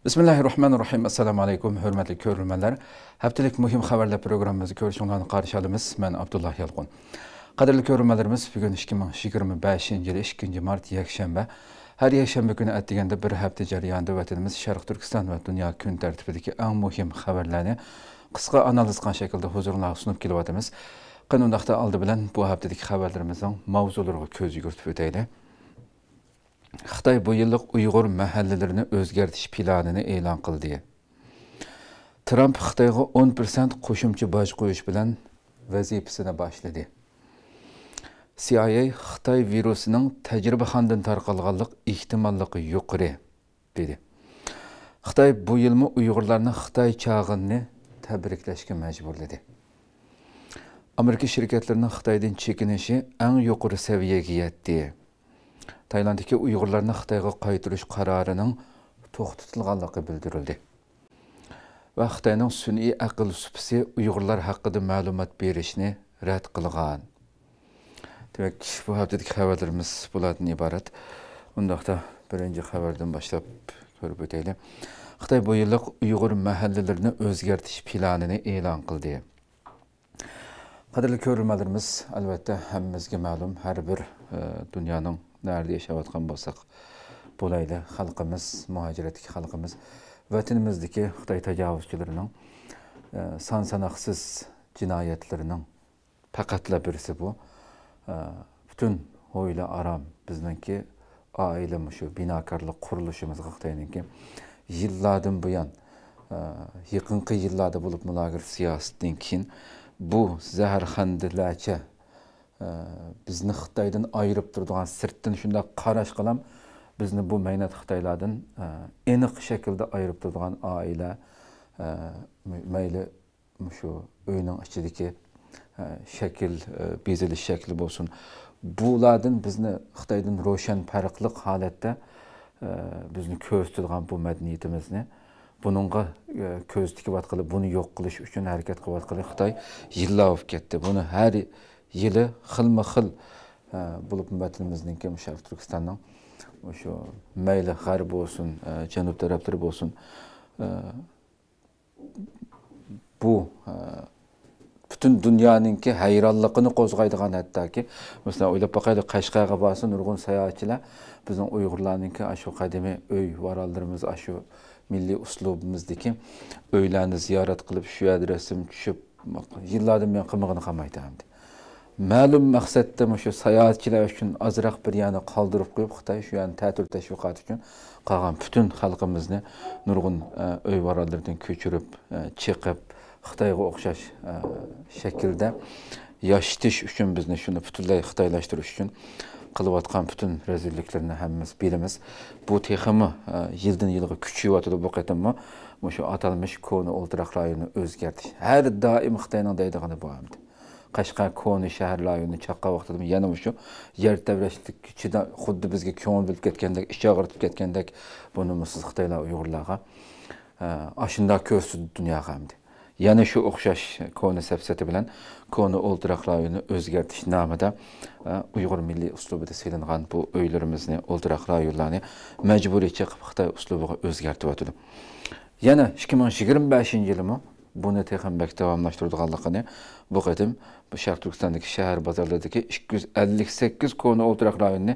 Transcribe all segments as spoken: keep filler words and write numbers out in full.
بىسمىللاھىررەھمانىررەھىم. ئەسسالامۇ ئەلەيكۇم، ھۆرمەتلىك كۆرۈرمەنلەر. ھەپتىلىك مۇھىم خەۋەرلەر پروگراممىمىزدا كۆرۈشۈڭلارنى قارشى ئالىمىز. مەن ئابدۇللا يالقۇن. قەدىرلىك كۆرۈرمەنلىرىمىز، بۈگۈن ئىككى مىڭ يىگىرمە بەشىنچى يىلى ئىككىنچى مارت، يەكشەنبە. ھەر يەكشەنبە كۈنى ئەتىگەندە بىر ھەپتە جەريانىدا ۋەتىنىمىز شەرقىي تۈركىستان ۋە دۇنيا كۈن تەرتىپىدىكى ئەڭ مۇھىم خەۋەرلەرنى قىسقا ئانالىز قىلغان شەكىلدە ھۇزۇرۇڭلارغا سۇنۇپ كېلىۋاتىمىز. قېنى، ئۇنداقتا ئالدى بىلەن بۇ ھەپتىدىكى خەۋەرلىرىمىزنىڭ ماۋزۇلىرىغا كۆز يۈگۈرتۈپ ئۆتەيلى. خىتاي بۇ يىللىق ئۇيغۇر مەھەللىلىرىنى ئۆزگەرتىش پىلانىنى ئېلان قىلدى. ترامپ خىتايغا ئون پىرسەنت قوشۇمچە باج قويۇش بىلەن ۋەزىپىسىنى باشلىدى. سى ئاي ئەي خىتاي ۋىرۇسىنىڭ تەجرىبىخانىدىن تارقالغانلىق ئېھتىماللىقى يۇقىرى، دېدى. خىتاي بۇ يىلمۇ ئۇيغۇرلارنى خىتاي چاغىنىنى تەبرىكلەشكە مەجبۇرلىدى. ئامېرىكا شىركەتلىرىنىڭ خىتايدىن چېكىنىشى ئەڭ يۇقىرى سەۋىيەگە يەتتى. تايلاندتىكى ئۇيغۇرلارنى خىتايغا قايتۇرۇش قارارىنىڭ توختىتىلغانلىقى بىلدۈرۈلدى. ۋە خىتاينىڭ سۈنئىي ئەقىل سۇپىسى ئۇيغۇرلار ھەققىدە مەلۇمات بېرىشنى رەت قىلغان. دېمەك، بۇ ھەپتىدىكى خەۋەرلىرىمىز بۇلاردىن ئىبارەت. ئۇنداقتا بىرىنچى خەۋەردىن باشلاپ كۆرۈپ ئۆتەيلى. خىتاي بۇ يىللىق ئۇيغۇر مەھەللىلىرىنى ئۆزگەرتىش پىلانىنى ئېلان قىلدى. قەدىرلىك كۆرۈرمەنلىرىمىز، ئەلۋەتتە، ھەممىمىزگە مەلۇم، ھەر بىر، ئە، دۇنيانىڭ نەدە ياشاۋاتقان بولساق بولايلى، خەلقىمىز، مۇھاجىرەتتىكى خەلقىمىز، ۋەتىنىمىزدىكى خىتاي تاجاۋۇزچىلىرىنىڭ، ئە، سان ساناقسىز جىنايەتلىرىنىڭ پەقەتلا بىرسى بۇ. ئە، پۈتۈن ھويلا ئارام، بىزنىڭكى ئائىلە مۇشۇ بىناكارلىق قۇرۇلۇشىمىزغا خىتاينىڭكى يىللاردىن بۇيان، ئە، يېقىنقى يىللاردا بولۇپمۇ لاگېر سىياسىتىدىن كېيىن بۇ زەھەرخەندىلەرچە، ئە، بىزنى خىتايدىن ئايرىپ تۇرىدىغان، سىرتتىن شۇنداق قاراشقىلام بىزنى بۇ مەينەت خىتايلاردىن، ئە، ئېنىق شەكىلدە ئايرىپ تۇرىدىغان ئائىلە، ئە، مەيلى مۇشۇ ئۆينىڭ ئىچىدىكى، ئە، شەكىل، ئە، بېزىلىش شەكلى بولسۇن، بۇلاردىن بىزنى خىتايدىن روشەن پەرقلىق ھالەتتە، ئە، بىزنى كۆرسىتىدىغان بۇ مەدەنىيىتىمىزنى، بۇنىڭغا، ئە، كۆز تىكىۋاتقىلى، بۇنى يوق قىلىش ئۈچۈن ھەرىكەت قىلىۋاتقىلى خىتاي يىللار بولۇپ كەتتى. بۇنى ھەر يىلى خىلمۇ خىل، ئە، بولۇپ ۋەتىنىمىزنىڭكى، شەرقىي تۈركىستاننىڭ مۇشۇ مەيلى غەربى بولسۇن، ئە، جەنۇب تەرەپلىرى بولسۇن، ئە، بۇ، ئە، پۈتۈن دۇنيانىڭكى ھەيرانلىقىنى قوزغايدىغان، ھەتتاكى، مەسىلەن، ئويلاپ باقايلى، قەشقەرگە بارسا نۇرغۇن ساياھەتچىلەر بىزنىڭ ئۇيغۇرلارنىڭكى ئاشۇ قەدىمىي ئۆي ۋارانلىرىمىز، ئاشۇ مىللىي ئۇسلۇبىمىزدىكى ئۆيلەرنى زىيارەت قىلىپ، شۇ يەردە رەسىم چۈشۈپ، يىللاردىن بۇيان قىلمىغىنى قالمايدۇ ئەمدى. مەلۇم مەقسەتتە مۇشۇ ساياھەتچىلەر ئۈچۈن ئازراق بىر يەرنى قالدۇرۇپ قويۇپ، خىتاي شۇ يەرنى تەتۈر تەشۋىقات ئۈچۈن قالغان پۈتۈن خەلقىمىزنى نۇرغۇن، ئە، ئۆي ۋارانلىرىدىن كۆچۈرۈپ، ئە، چېقىپ، خىتايغا ئوخشاش، ئە، شەكىلدە ياشىتىش ئۈچۈن، بىزنى شۇنى پۈتۈنلەي خىتايلاشتۇرۇش ئۈچۈن قىلىۋاتقان پۈتۈن رەزىللىكلىرىنى ھەممىمىز بىلىمىز. بۇ تېخىمۇ، ئە، يىلدىن يىلغا كۈچىيىۋاتىدۇ. بۇ قېتىممۇ مۇشۇ ئاتالمىش كونا ئولتۇراق رايونىنى ئۆزگەرتىش ھەر دائىم خىتاينىڭ دەيدىغىنى بۇ ئەمدى. قەشقەر كونا شەھەر رايونىنى چاققان ۋاقتىدىمۇ يەنە مۇشۇ يەر تەۋرەشلىك ئىچىدە خۇددى بىزگە كۆڭۈل بۆلۈپ كەتكەندەك، ئىچ ئاغرىتىپ كەتكەندەك، بۇنىمۇ سىز خىتايلار ئۇيغۇرلارغا، ئە، ئاشۇنداق كۆرسىتىدۇ دۇنياغا ئەمدى. يەنە شۇ ئوخشاش كونا سەپسەتە بىلەن كونا ئولتۇراق رايونىنى ئۆزگەرتىش نامىدا، ئە، ئۇيغۇر مىللىي ئۇسلۇبىدا سېلىنغان بۇ ئۆيلىرىمىزنى، ئولتۇراق رايونلارنى مەجبۇرىي چېقىپ خىتاي ئۇسلۇبىغا ئۆزگەرتىۋاتىدۇ. يەنە ئىككى مىڭ يىگىرمە بەشىنچى يىلىمۇ بۇنى تېخىمۇ بەك داۋاملاشتۇرىدىغانلىقىنى، بۇ قېتىم بۇ شەرقىي تۈركىستاندىكى شەھەر بازارلىرىدىكى ئىككى يۈز ئەللىك سەككىز كونا ئولتۇراق رايونىنى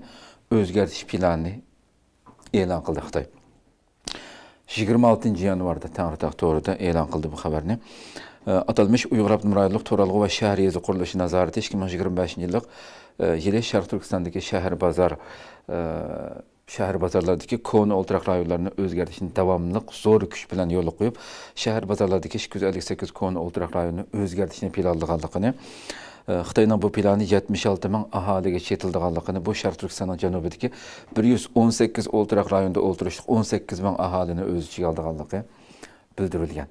ئۆزگەرتىش پىلانىنى ئېلان قىلدى خىتاي. يىگىرمە ئالتىنچى يانۋاردا تەڭرىتاغ تورىدا ئېلان قىلدى بۇ خەۋەرنى. ئاتالمىش ئۇيغۇر ئاپتونوم رايونلۇق تورالغۇ ۋە شەھەر يېزا قۇرۇلۇشى نازارىتى ئىككى مىڭ يىگىرمە بەشىنچى يىللىق، يىلى شەرقىي تۈركىستاندىكى شەھەر بازار، شەھەر بازارلاردىكى كونا ئولتۇراق رايونلارنى ئۆزگەرتىشنى داۋاملىق زور كۈچ بىلەن يولغا قويۇپ، شەھەر بازارلاردىكى ئىككى يۈز ئەللىك سەككىز كونا ئولتۇراق رايونىنى ئۆزگەرتىشنى پىلانلىغانلىقىنى، ئە، خىتاينىڭ بۇ پىلانى يەتمىش ئالتە مىڭ ئاھالىگە چېتىلىدىغانلىقىنى، بۇ شەرقىي تۈركىستاننىڭ جەنۇبىدىكى بىر يۈز ئون سەككىز ئولتۇراق رايوندا ئولتۇرۇشلۇق ئون سەككىز مىڭ ئاھالىنى ئۆز ئىچىگە ئالىدىغانلىقى بىلدۈرۈلگەن.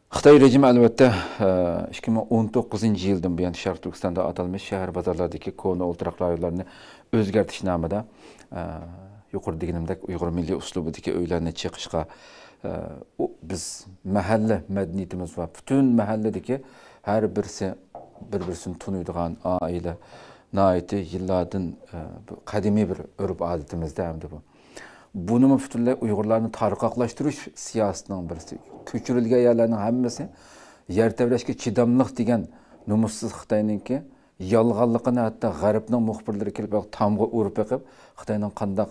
خىتاي رېجىمى، ئەلۋەتتە، ئىككى مىڭ ئون توققۇزىنچى يىلدىن بۇيان شەرقىي تۈركىستاندا ئاتالمىش شەھەر بازارلاردىكى كونا ئولتۇراق رايونلارنى ئۆزگەرتىش نامىدا، يۇقىرىدا دېگىنىمدەك، ئۇيغۇر مىللىي ئۇسلۇبىدىكى ئۆيلەرنى چېقىشقا، ئۇ، بىز مەھەللە مەدەنىيىتىمىز بار. پۈتۈن مەھەللىدىكى ھەر بىرسى بىر-بىرسىنى تونۇيدىغان ئائىلە، ناھايىتى يىللاردىن، قەدىمىي بىر ئۆرپ-ئادىتىمىزدە ئەمدى بۇ. بۇنىمۇ پۈتۈنلەي ئۇيغۇرلارنى تارقاقلاشتۇرۇش سىياسىتىنىڭ بىرسى. كۆچۈرۈلگەن يەرلەرنىڭ ھەممىسى يەر تەۋرەشكە چىداملىق دېگەن نومۇسسىز خىتاينىڭكى يالغانلىقىنى، ھەتتا غەربنىڭ مۇخبىرلىرى كېلىپ تامغا ئۇرۇپ بېقىپ، خىتاينىڭ قانداق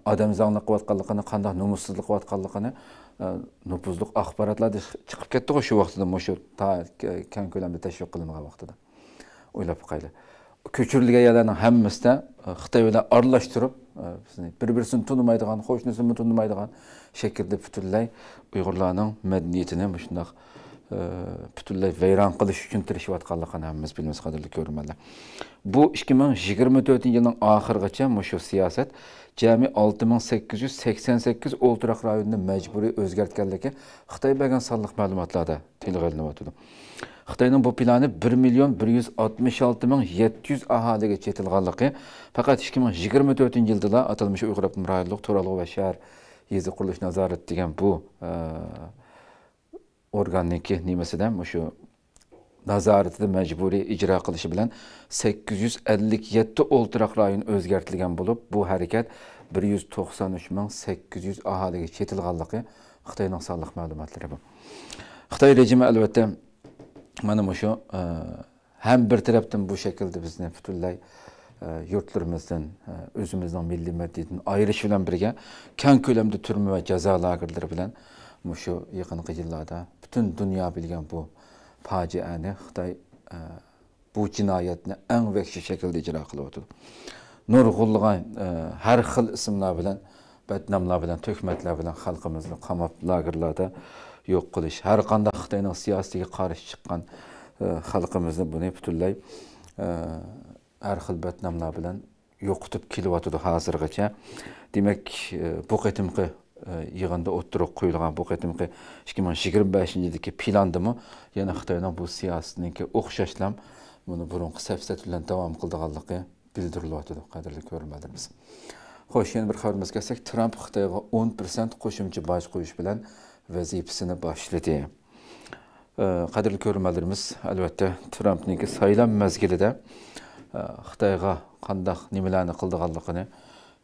ئادەمزاڭلىق قىلىۋاتقانلىقىنى، قانداق نومۇسسىزلىق قىلىۋاتقانلىقىنى نوپۇزلۇق ئاخباراتلاردا چىقىپ كەتتىغۇ شۇ ۋاقتىدا، مۇشۇ تا كەڭ كۆلەمدە تەشۋىق قىلىنغان ۋاقتىدا. ئويلاپ باقايلى. كۆچۈرۈلگەن يەرلەرنىڭ ھەممىسىدە خىتاي بىلەن ئارىلاشتۇرۇپ، بىزنى بىر-بىرسىنى تونۇمايدىغان، قوشنىسىنى تونۇمايدىغان شەكىلدە پۈتۈنلەي ئۇيغۇرلارنىڭ مەدەنىيىتىنى مۇشۇنداق پۈتۈنلەي ۋەيران قىلىش ئۈچۈن تىرىشىۋاتقانلىقىنى ھەممىمىز بىلىمىز، قەدىرلىك كۆرۈرمەنلەر. بۇ ئىككى مىڭ يىگىرمە تۆتىنچى يىلنىڭ ئاخىرىغىچە مۇشۇ سىياسەت جەمئىي ئالتە مىڭ سەككىز يۈز سەكسەن سەككىز ئولتۇراق رايونىنى مەجبۇرىي ئۆزگەرتكەنلىكى خىتاي بەرگەن سانلىق مەلۇماتلاردا تىلغا ئېلىنىۋاتىدۇ. خىتاينىڭ بۇ پىلانى بىر مىليون بىر يۈز ئاتمىش ئالتە مىڭ يەتتە يۈز ئاھالىگە چېتىلغانلىقى، پەقەت ئىككى مىڭ يىگىرمە تۆتىنچى يىلدىلا ئاتالمىش ئۇيغۇر ئاپتونوم رايونلۇق تۇرالغۇ ۋە شەھەر يېزا قۇرۇلۇش نازارىتى دېگەن بۇ، ئە، ئورگاننىڭكى نېمىسىدە، مۇشۇ نازارىتىدە مەجبۇرىي ئىجرا قىلىشى بىلەن سەككىز يۈز ئەللىك يەتتە ئولتۇراق رايون ئۆزگەرتىلگەن بولۇپ، بۇ ھەرىكەت بىر يۈز توقسان ئۈچ مىڭ سەككىز يۈز ئاھالىگە چېتىلغانلىقى خىتاينىڭ سانلىق مەلۇماتلىرى بۇ. خىتاي رېجىمى، ئەلۋەتتە، مانا مۇشۇ، ئە، ھەم بىر تەرەپتىن بۇ شەكىلدە بىزنى پۈتۈنلەي، ئە، يۇرتلىرىمىزدىن، ئە، ئۆزىمىزنىڭ مىللىي مەدەنىيىتىدىن ئايرىش بىلەن بىرگە، كەڭ كۆلەمدە تۈرمە ۋە جازا لاگېرلىرى بىلەن مۇشۇ يېقىنقى يىللاردا پۈتۈن دۇنيا بىلگەن بۇ پاجىئەنى خىتاي، ئە، بۇ جىنايەتنى ئەڭ ۋەھشىي شەكىلدە ئىجرا قىلىۋاتىدۇ. نۇرغۇنلىغان، ئە، ھەر خىل ئىسىملار بىلەن، بەتناملار بىلەن، تۆھمەتلەر بىلەن خەلقىمىزنى قاماپ، لاگېرلاردا يوق قىلىش، ھەر قانداق خىتاينىڭ سىياسىتىگە قارشى چىققان، ئە، خەلقىمىزنى بۇنى پۈتۈنلەي، ئە، ھەر خىل بەتناملار بىلەن يوقىتىپ كېلىۋاتىدۇ ھازىرغىچە. دېمەك، ئە، بۇ قېتىمقى، ئە، يىغىندا ئوتتۇرىغا قويۇلغان بۇ قېتىمقى ئىككى مىڭ يىگىرمە بەشىنچى يىلدىكى پىلاندىمۇ يەنە خىتاينىڭ بۇ سىياسىتىنىڭكى ئوخشاشلا بۇنى بۇرۇنقى سەپسەتە بىلەن داۋام قىلىدىغانلىقى بىلدۈرۈلۈۋاتىدۇ، قەدىرلىك كۆرۈرمەنلىرىمىز. خوش، يەنە بىر خەۋىرىمىزگە كەلسەك، ترامپ خىتايغا ئون پىرسەنت قوشۇمچە باج قويۇش بىلەن ۋەزىپىسىنى باشلىدى. ئە، قەدىرلىك كۆرۈرمەنلىرىمىز، ئەلۋەتتە، ترامپنىڭكى سايلام مەزگىلىدە، ئە، خىتايغا قانداق نېمىلەرنى قىلىدىغانلىقىنى،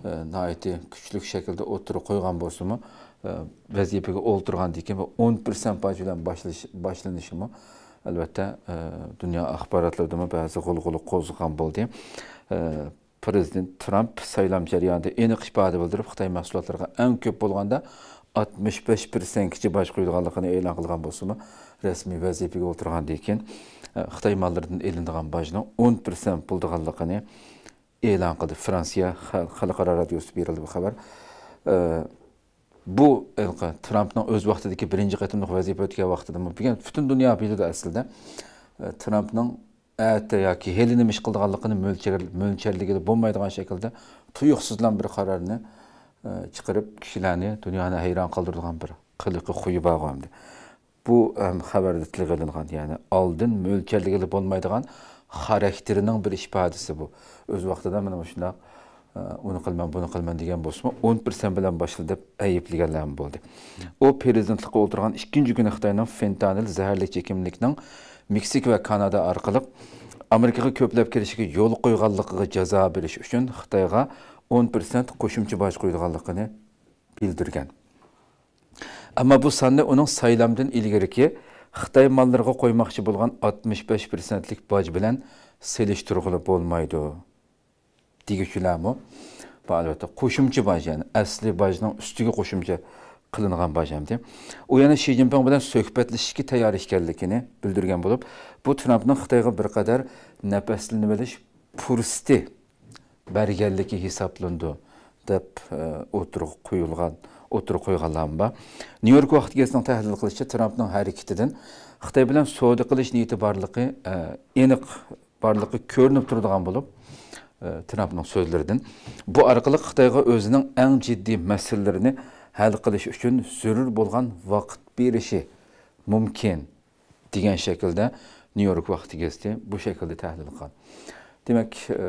ئە، ناھايىتى كۈچلۈك شەكىلدە ئوتتۇرىغا قويغان بولسىمۇ، ئە، ۋەزىپىگە ئولتۇرغاندىن كېيىن ئون پىرسەنت باج بىلەن باشلىش-، باشلىنىشىمۇ، ئەلۋەتتە، ئە، دۇنيا ئاخباراتلىرىدىمۇ بەزى غۇلغۇلا قوزغىغان بولدى. ئە، پىرېزىدېنت ترامپ سايلام جەريانىدا ئېنىق ئىپادە بىلدۈرۈپ، خىتاي مەھسۇلاتلىرىغا ئەڭ كۆپ بولغاندا ئاتمىش بەش پىرسەنتكىچە باج قويىدىغانلىقىنى ئېلان قىلغان بولسىمۇ، رەسمىي ۋەزىپىگە ئولتۇرغاندىن كېيىن، ئە، خىتاي ماللىرىدىن ئېلىنىدىغان باجنىڭ ئون پىرسەنت بولىدىغانلىقىنى ئېلان قىلدى. فرانسىيە خە-، خەلقئارا رادىيوسىدا بېرىلدى بۇ خەۋەر. ئە، بۇ ھېلىقى ترامپنىڭ ئۆز ۋاقتىدىكى بىرىنچى قېتىملىق ۋەزىپە ئۆتىگەن ۋاقتىدىمۇ، بۈگۈن پۈتۈن دۇنيا بىلىدۇ ئەسلىدە، ئە، ترامپنىڭ ئەتە ياكى ھېلىنېمە ئىش قىلىدىغانلىقىنى مۆلچەر-، مۆلچەرلىگىلى بولمايدىغان شەكىلدە تۇيۇقسىزلا بىر قارارنى، ئە، چىقىرىپ، كىشىلەرنى، دۇنيانى ھەيران قالدۇرىدىغان بىر قىلىقى خۇيى بارغۇ ئەمدى. بۇ، ئەم، خەۋەردە تىلغا ئېلىنغان، يەنى ئالدىن مۆلچەرلىگىلى بولمايدىغان خاراكتېرىنىڭ بىر ئىپادىسى بۇ. ئۆز ۋاقتىدا مانا مۇشۇنداق، ئە، ئۇنى قىلىمەن، بۇنى قىلىمەن دېگەن بولسىمۇ، ئون پىرسەنت بىلەن باشلىدى دەپ ئەيىبلىگەنلەرمۇ بولدى. ئۇ پىرېزىدېنتلىققا ئولتۇرغان ئىككىنچى كۈنى خىتاينىڭ فېنتانىل زەھەرلىك چېكىملىكنىڭ مېكسىكا ۋە كانادا ئارقىلىق ئامېرىكىغا كۆپلەپ كىرىشىگە يول قويغانلىقىغا جازا بېرىش ئۈچۈن خىتايغا ئون پىرسەنت قوشۇمچە باج قويىدىغانلىقىنى بىلدۈرگەن. ئەمما بۇ ساننى ئۇنىڭ سايلامدىن ئىلگىرىكى خىتاي ماللىرىغا قويماقچى بولغان ئاتمىش بەش پىرسەنتلىك باج بىلەن سېلىشتۇرغىلى بولمايدۇ. دېگۈچىلەرمۇ بار، ئەلۋەتتە، قوشۇمچە باج، يەنى ئەسلى باجنىڭ ئۈستىگە قوشۇمچە قىلىنغان باج ئەمدى. ئۇ يەنە شى جىنپىڭ بىلەن سۆھبەتلىشىشكە تەييار ئىكەنلىكىنى بىلدۈرگەن بولۇپ، بۇ ترامپنىڭ خىتايغا بىر قەدەر نەپەسلىنىۋېلىش پۇرسىتى بەرگەنلىكى ھېسابلىنىدۇ، دەپ، ئە، ئوتتۇرىغا قويۇلغان، ئوتتۇرىغا قويغانلارمۇ بار. نيۇ يورك ۋاقتى گېزىتىنىڭ تەھلىل قىلىشىچە، ترامپنىڭ ھەرىكىتىدىن خىتاي بىلەن سودا قىلىش نىيىتى بارلىقى، ئە، ئېنىق بارلىقى كۆرۈنۈپ تۇرىدىغان بولۇپ، ئە، ترامپنىڭ سۆزلىرىدىن، بۇ ئارقىلىق خىتايغا ئۆزىنىڭ ئەڭ جىددىي مەسىلىلىرىنى ھەل قىلىش ئۈچۈن زۆرۈر بولغان ۋاقىت بېرىشى مۇمكىن، دېگەن شەكىلدە نيۇ يورك ۋاقتى گېزىتى بۇ شەكىلدە تەھلىل قىلغان. دېمەك، ئە،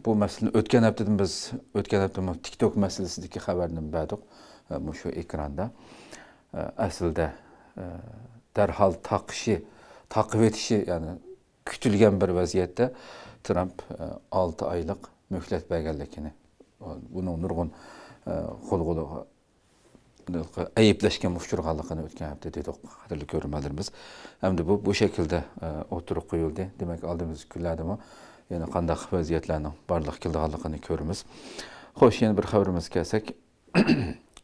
بۇ مەسىلىنى ئۆتكەن ھەپتىدىن بىز، ئۆتكەن ھەپتە مۇ-، تىك توك مەسىلىسىدىكى خەۋەرنى بەردۇق، ئە، مۇشۇ ئېكراندا. ئە، ئەسلىدە، ئە، دەرھال تاقىشى، تاقىۋېتىشى، يەنى كۈتۈلگەن بىر ۋەزىيەتتە ترامپ، ئە، ئالتە ئايلىق مۆھلەت بەرگەنلىكىنى، بۇنىڭ نۇرغۇن ئە، غۇلغۇلا ئەيىبلەشكە ئۇچرىغانلىقىنى ئۆتكەن ھەپتە دېدۇق، قەدىرلىك كۆرۈرمەنلىرىمىز. ئەمدى بۇ، بۇ شەكىلدە، ئە، ئوتتۇرىغا قويۇلدى. دېمەك، ئالدىمىزدىكى كۈنلەردىمۇ يەنە قانداق ۋەزىيەتلەرنىڭ بارلىققا كېلىدىغانلىقىنى كۆرىمىز. خوش، يەنە بىر خەۋىرىمىزگە كەلسەك،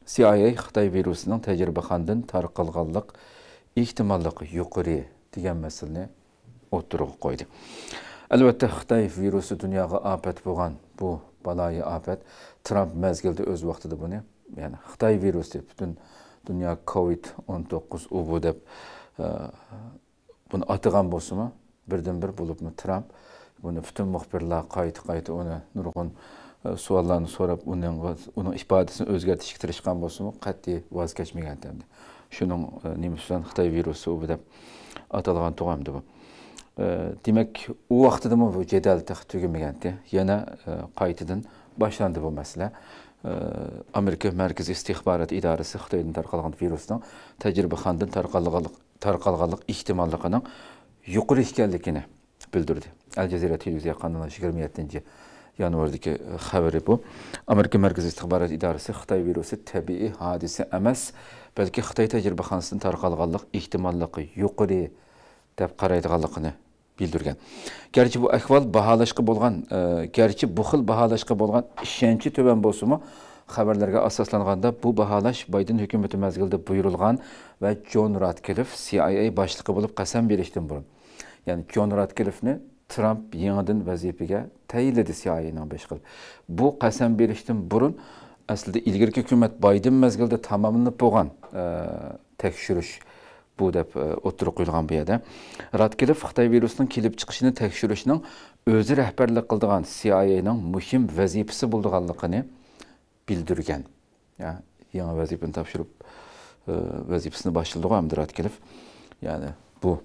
سى ئاي ئەي خىتاي ۋىرۇسىنىڭ تەجرىبىخانىدىن تارقالغانلىق ئېھتىماللىقى يۇقىرى دېگەن مەسىلىنى ئوتتۇرىغا قويدى. ئەلۋەتتە، خىتاي ۋىرۇسى دۇنياغا ئاپەت بولغان بۇ بالايىئاپەت ترامپ مەزگىلىدە ئۆز ۋاقتىدا بۇنى، يەنى خىتاي ۋىرۇسى، پۈتۈن دۇنيا كوۋىد ئون توققۇز ئۇ بۇ دەپ، ئە، بۇنى ئاتىغان بولسىمۇ، بىردىنبىر بولۇپمۇ ترامپ بۇنى پۈتۈن مۇخبىرلار قايتا-قايتا ئۇنى نۇرغۇن، ئە، سوئاللارنى سوراپ، ئۇنىڭ، ئۇنىڭ ئىپادىسىنى ئۆزگەرتىشكە تىرىشقان بولسىمۇ، قەتئىي ۋاز كەچمىگەنتى ئەمدى. شۇنىڭ، ئە، نېمىسى بىلەن خىتاي ۋىرۇسى ئۇ دەپ ئاتالغان تۇغۇ ئەمدى بۇ. ئە، دېمەك، ئۇ ۋاقتىدىمۇ بۇ جېدەل تېخى تۈگىمىگەنتى. يەنە، ئە، قايتىدىن باشلاندى بۇ مەسىلە. ئە، ئامېرىكا مەركىزىي ئىستىخبارات ئىدارىسى خىتايدىن تارقالغان ۋىرۇسنىڭ تەجرىبىخانىدىن تارقالغانلىق، تارقالغانلىق ئېھتىماللىقىنىڭ يۇقىرى ئىكەنلىكىنى بىلدۈردى. ئەل جەزىرە تېلېۋىزىيە قانىلىنىڭ يىگىرمە يەتتىنچى يانۋاردىكى خەۋىرى بۇ. ئامېرىكا مەركىزىي ئىستىخبارات ئىدارىسى خىتاي ۋىرۇسى تەبىئىي ھادىسە ئەمەس، بەلكى خىتاي تەجرىبىخانىسىدىن تارقالغانلىق ئېھتىماللىقى يۇقىرى دەپ قارايدىغانلىقىنى بىلدۈرگەن. گەرچە بۇ ئەھۋال باھالاشقا بولغان، ئە، گەرچە بۇ خىل باھالاشقا بولغان ئىشەنچى تۆۋەن بولسىمۇ، خەۋەرلەرگە ئاساسلانغاندا، بۇ باھالاش بايدېن ھۆكۈمىتى مەزگىلىدە بۇيرۇلغان ۋە جون راتكلىف سى ئاي ئەي باشلىقى بولۇپ قەسەم بېرىشتىن بۇرۇن، يەنى جون راتكلىفنى ترامپ يېڭىدىن ۋەزىپىگە تەيىنلىدى سى ئاي ئەينىڭ بېشلىقى. بۇ قەسەم بېرىشتىن بۇرۇن، ئەسلىدە ئىلگىرىكى ھۆكۈمەت بايدېن مەزگىلىدە تاماملىنىپ بولغان، ئە، تەكشۈرۈش بۇ دەپ، ئە، ئوتتۇرىغا قويۇلغان بۇ يەردە. راتكلىف خىتاي ۋىرۇسىنىڭ كېلىپ چىقىشىنى تەكشۈرۈشنىڭ ئۆزى رەھبەرلىك قىلىدىغان سى ئاي ئەينىڭ مۇھىم ۋەزىپىسى بولىدىغانلىقىنى بىلدۈرگەن. يا، يېڭى ۋەزىپىنى تاپشۇرۇپ، ئە، ۋەزىپىسىنى باشلىدىغۇ ئەمدى راتكلىف. يەنى بۇ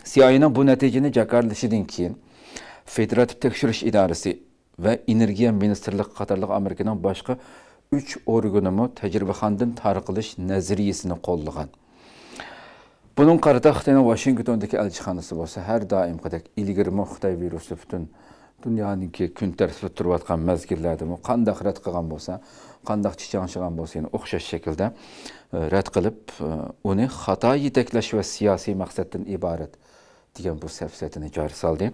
سى ئاي ئەينىڭ بۇ نەتىجىنى جاكارلىشىدىن كېيىن، فېدېراتىپ تەكشۈرۈش ئىدارىسى ۋە ئېنېرگىيە مىنىستىرلىقى قاتارلىق ئامېرىكىنىڭ باشقا ئۈچ ئورگىنىمۇ تەجرىبىخانىدىن تارقىلىش نەزەرىيىسىنى قوللىغان. بۇنىڭغا قارىتا خىتاينىڭ ۋاشىنگتوندىكى ئەلچىخانىسى بولسا، ھەر دائىمقىدەك، ئىلگىرىمۇ خىتاي ۋىرۇسى پۈتۈن دۇنيانىڭكى كۈن تەرتىپىدە تۇرۇۋاتقان مەزگىللەردىمۇ قانداق رەت قىلغان بولسا، قانداق چىچاڭشىغان بولسا، يەنە ئوخشاش شەكىلدە، ئە، رەت قىلىپ، ئە، ئۇنى خاتا يېتەكلەش ۋە سىياسىي مەقسەتتىن ئىبارەت دېگەن بۇ سەپسەتىنى جارى سالدى.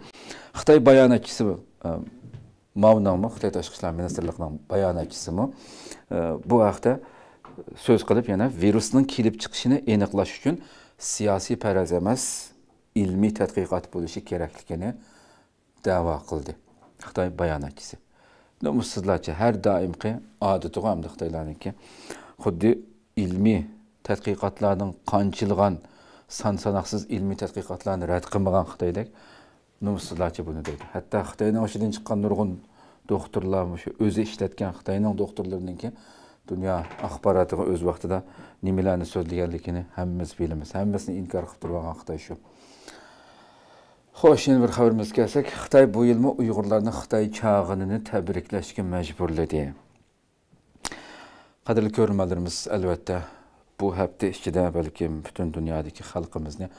خىتاي باياناتچىسى، ئە، ماۋنىڭمۇ، خىتاي تاشقى ئىشلار مىنىستىرلىقىنىڭ باياناتچىسىمۇ، ئە، بۇ ھەقتە سۆز قىلىپ، يەنە ۋىرۇسنىڭ كېلىپ چىقىشىنى ئېنىقلاش ئۈچۈن سىياسىي پەرەز ئەمەس، ئىلمىي تەتقىقات بولۇشى كېرەكلىكىنى دەۋا قىلدى خىتاي باياناتچىسى. نومۇسسىزلارچە، ھەر دائىمقى ئادىتىغۇ ئەمدى خىتايلارنىڭكى. خۇددى ئىلمىي تەتقىقاتلارنىڭ قانچىلىغان، سان ساناقسىز ئىلمىي تەتقىقاتلارنى رەت قىلمىغان خىتايدەك، نومۇسسىزلارچە بۇنى دەيدۇ. ھەتتا خىتاينىڭ ئىچىدىن چىققان نۇرغۇن دوختۇرلار، مۇشۇ ئۆزى ئىشلەتكەن خىتاينىڭ دوختۇرلىرىنىڭكى دۇنيا ئاخباراتىغا ئۆز ۋاقتىدا نېمىلەرنى سۆزلىگەنلىكىنى ھەممىمىز بىلىمىز. ھەممىسىنى ئىنكار قىلىپ تۇرۇۋالغان خىتاي شۇ. خوش، يەنە بىر خەۋىرىمىزگە كەلسەك، خىتاي بۇ يىلمۇ ئۇيغۇرلارنى خىتاي چاغىنىنى تەبرىكلەشكە مەجبۇرلىدى. قەدىرلىك كۆرۈرمەنلىرىمىز، ئەلۋەتتە، بۇ ھەپتە ئىچىدە بەلكىم پۈتۈن دۇنيادىكى خەلقىمىزنى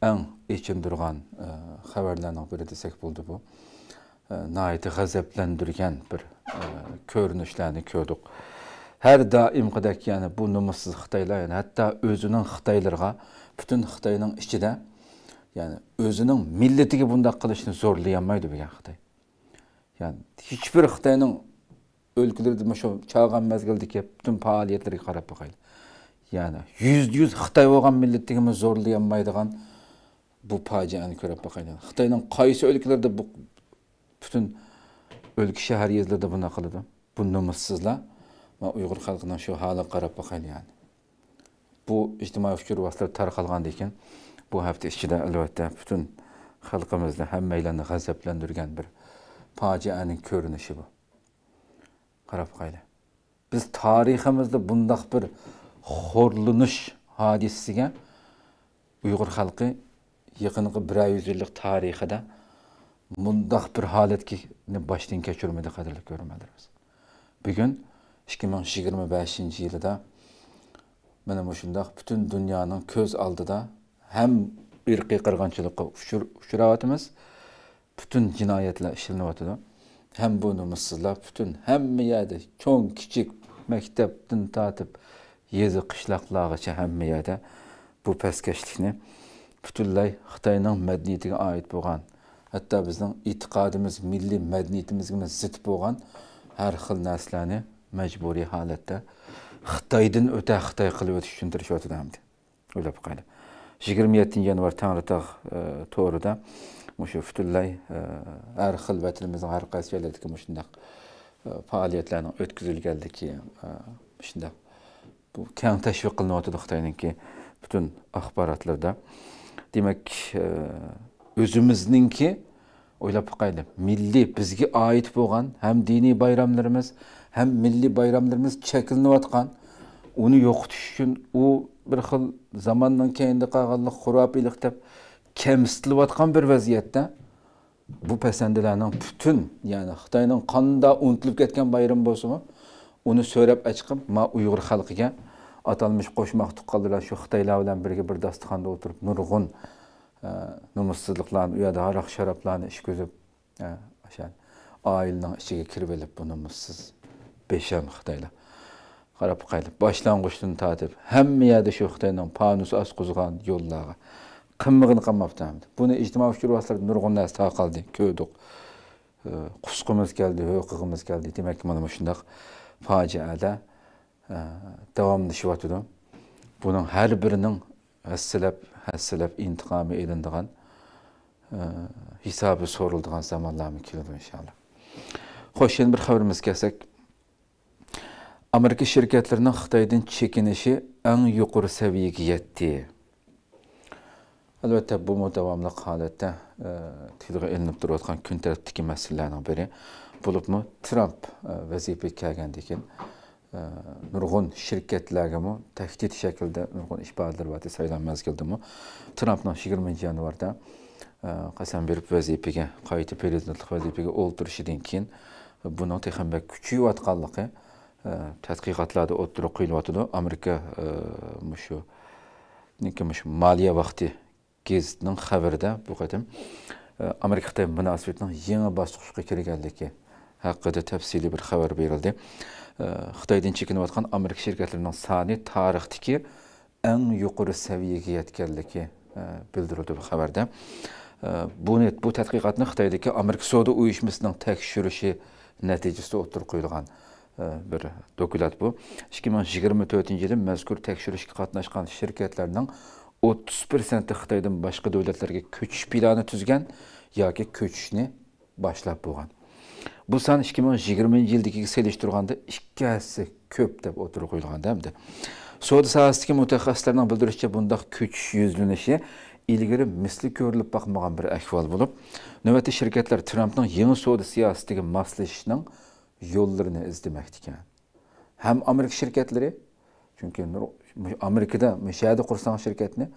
ئەڭ ئېچىندۇرغان، ئە، خەۋەرلەرنىڭ بىرى دېسەك بولىدۇ بۇ. ئە، ناھايىتى غەزەپلەندۈرگەن بىر، ئە، كۆرۈنۈشلەرنى كۆردۇق. ھەر دائىمقىدەك، يەنى بۇ نومۇسسىز خىتايلار، يەنى ھەتتا ئۆزىنىڭ خىتايلىرىغا، پۈتۈن خىتاينىڭ ئىچىدە، يەنى ئۆزىنىڭ مىللىتىگە بۇنداق قىلىشنى زورلىيالمايدۇ بۈگۈن خىتاي. يەنى ھېچبىر خىتاينىڭ ئۆلكىلىرىدە مۇشۇ چاغان مەزگىلدىكى پۈتۈن پائالىيەتلىرىگە قاراپ باقايلى. يەنى يۈزدە يۈز خىتاي بولغان مىللىتىگىمۇ زورلىيالمايدىغان بۇ پاجىئەنى كۆرۈپ باقايلى. خىتاينىڭ قايسى ئۆلكىلىرىدە بۇ پۈتۈن ئۆلكە، شەھەر، يېزىلاردا بۇنداق قىلىدۇ؟ بۇ نومۇسسىزلار. مانا ئۇيغۇر خەلقىنىڭ شۇ ھالىغا قاراپ باقايلى يەنى. بۇ ئىجتىمائىي ئۇچۇر ۋاسىتىلىرىدە تارقالغاندىن كېيىن، بۇ ھەپتە ئىچىدە، ئەلۋەتتە، پۈتۈن خەلقىمىزنى، ھەممەيلەننى غەزەپلەندۈرگەن بىر پاجىئەنىڭ كۆرۈنۈشى بۇ. قاراپ باقايلى. بىز تارىخىمىزدا بۇنداق بىر خورلىنىش ھادىسىسىگە ئۇيغۇر خەلقى يېقىنقى بىرەر يۈز يىللىق تارىخىدا مۇنداق بىر ھالەتنى باشتىن كەچۈرمىدى، قەدىرلىك كۆرۈرمەنلىرىمىز. بۈگۈن ئىككى مىڭ يىگىرمە بەشىنچى يىلىدا مانا مۇشۇنداق پۈتۈن دۇنيانىڭ كۆز ئالدىدا ھەم ئىرقىي قىرغىنچىلىققا ئۇچۇر-، ئۇچراۋاتىمىز، پۈتۈن جىنايەتلەر ئىشلىنىۋاتىدۇ. ھەم بۇ نومۇسسىزلار پۈتۈن ھەممە يەردە، چوڭ، كىچىك، مەكتەپتىن تارتىپ يېزا، قىشلاقلارغىچە ھەممە يەردە بۇ پەسكەشلىكنى پۈتۈنلەي خىتاينىڭ مەدەنىيىتىگە ئائىت بولغان، ھەتتا بىزنىڭ ئېتىقادىمىز، مىللىي مەدەنىيىتىمىزگىمۇ زىت بولغان ھەر خىل نەرسىلەرنى مەجبۇرىي ھالەتتە خىتايدىن ئۆتە خىتاي قىلىۋېتىش ئۈچۈن تىرىشىۋاتىدۇ ئەمدى. ئويلاپ باقايلى. يىگىرمە يەتتىنچى يانۋار تەڭرىتاغ، ئە، تورىدا مۇشۇ پۈتۈنلەي، ئە، ھەر خىل ۋەتىنىمىزنىڭ ھەر قايسى جايلىرىدىكى مۇشۇنداق، ئە، پائالىيەتلەرنىڭ ئۆتكۈزۈلگەنلىكى، ئە، مۇشۇنداق بۇ كەڭ تەشۋىق قىلىنىۋاتىدۇ خىتاينىڭكى پۈتۈن ئاخباراتلىرىدا. دېمەك، ئە، ئۆزىمىزنىڭكى ئويلاپ باقايلى، مىللىي، بىزگە ئائىت بولغان ھەم دىنىي بايراملىرىمىز، ھەم مىللىي بايراملىرىمىز چەكلىنىۋاتقان، ئۇنى يوقىتىش ئۈچۈن ئۇ بىر خىل زاماننىڭ كەينىدە قالغانلىق، خۇراپىيلىق دەپ كەمسىتىلىۋاتقان بىر ۋەزىيەتتە، بۇ پەسەندىلەرنىڭ پۈتۈن، يەنى خىتاينىڭ قاندا ئۇنتۇلۇپ كەتكەن بايرىمى بولسىمۇ، ئۇنى سۆرەپ ئەچىقىپ، ما ئۇيغۇر خەلقىگە ئاتالمىش قوشماق تۇغقانلار بىلەن شۇ خىتايلار بىلەن بىرگە بىر داستىخاندا ئولتۇرۇپ، نۇرغۇن، ئە، نومۇسسىزلىقلارنى، ئۇ يەردە ھاراق-شارابلارنى ئىچكۈزۈپ، ھە، ئاشۇ ئائىلىنىڭ ئىچىگە كىرىۋېلىپ، بۇ نومۇسسىز، بىشەم خىتايلار. قاراپ باقايلى، باشلانغۇچتىن تارتىپ ھەممە يەردە شۇ خىتاينىڭ پانۇس ئاسقۇزغان يوللارغا قىلمىغىنى قالماپتۇ ئەمدى. بۇنى ئىجتىمائىي ئۇچۇر ۋاسىتىلىرىدە نۇرغۇن نەرسە تارقالدى، كۆردۇق. ئە، قۇسقىمىز كەلدى، ھۆققىمىز كەلدى. دېمەك، مانا مۇشۇنداق پاجىئەلەر، ئە، داۋاملىشىۋاتىدۇ. بۇنىڭ ھەر بىرىنىڭ ھەسسىلەپ، ھەسسىلەپ ئىنتىقامى ئېلىنىدىغان، ئە، ھېسابى سورىلىدىغان زامانلارمۇ كېلىدۇ ئىنشاللا. خوش، يەنە بىر خەۋىرىمىزگە كەلسەك، ئامېرىكا شىركەتلىرىنىڭ خىتايدىن چېكىنىشى ئەڭ يۇقىرى سەۋىيەگە يەتتى. ئەلۋەتتە، بۇمۇ داۋاملىق ھالەتتە، ئە، تىلغا ئېلىنىپ تۇرۇۋاتقان كۈن تەرتىپتىكى مەسىلىلەرنىڭ بىرى. بولۇپمۇ ترامپ، ئە، ۋەزىپىگە كەلگەندىن كېيىن، ئە، نۇرغۇن شىركەتلەرگىمۇ تەھدىت شەكلىدە نۇرغۇن ئىپادىلىرى بار ئىدى سايلام مەزگىلىدىمۇ. ترامپنىڭ يىگىرمىنچى يانۋاردا، ئە، قەسەم بېرىپ ۋەزىپىگە، قايتا پىرېزىدېنتلىق ۋەزىپىگە ئولتۇرۇشىدىن كېيىن بۇنىڭ تېخىمۇ بەك كۈچىيىۋاتقانلىقى، ئە، تەتقىقاتلاردا ئوتتۇرىغا قويۇلۇۋاتىدۇ. ئامېرىكا، ئە، مۇشۇ، مۇشۇ مالىيە ۋاقتى گېزىتىنىڭ خەۋىرىدە بۇ قېتىم، ئە، ئامېرىكا-خىتاي مۇناسىۋىتىنىڭ يېڭى باسقۇچقا كىرگەنلىكى ھەققىدە تەپسىلىي بىر خەۋەر بېرىلدى. ئە، خىتايدىن چېكىنىۋاتقان ئامېرىكا شىركەتلىرىنىڭ سانى تارىختىكى ئەڭ يۇقىرى سەۋىيەگە يەتكەنلىكى، ئە، بىلدۈرۈلدى بۇ خەۋەردە. ئە، بۇنى، بۇ تەتقىقاتنى خىتايدىكى ئامېرىكا سودا ئۇيۇشمىسىنىڭ تەكشۈرۈشى نەتىجىسىدە ئوتتۇرىغا قويۇلغان، ئە، بىر دوكلات بۇ. ئىككى مىڭ يىگىرمە تۆتىنچى يىلى مەزكۇر تەكشۈرۈشكە قاتناشقان شىركەتلەرنىڭ ئوتتۇز پىرسەنتى خىتايدىن باشقا دۆلەتلەرگە كۆچۈش پىلانى تۈزگەن ياكى كۆچۈشنى باشلاپ بولغان. بۇ سان ئىككى مىڭ يىگىرمىنچى يىلدىكىگە سېلىشتۇرغاندا ئىككى ھەسسە كۆپ دەپ ئوتتۇرىغا قويۇلغان ئەمدى. سودا ساھەسىدىكى مۇتەخەسسىسلەرنىڭ بىلدۈرۈشىچە، بۇنداق كۆچۈش يۈزلىنىشى ئىلگىرى مىسلى كۆرۈلۈپ باقمىغان بىر ئەھۋال بولۇپ، نۆۋەتتە شىركەتلەر ترامپنىڭ يېڭى سودا سىياسىتىگە ماسلىشىشنىڭ يوللىرىنى ئىزدىمەكتىكەن. ھەم ئامېرىكا شىركەتلىرى، چۈنكى نۇر-، ئامېرىكىدا مۇشۇ يەردە قۇرساڭ شىركەتنى،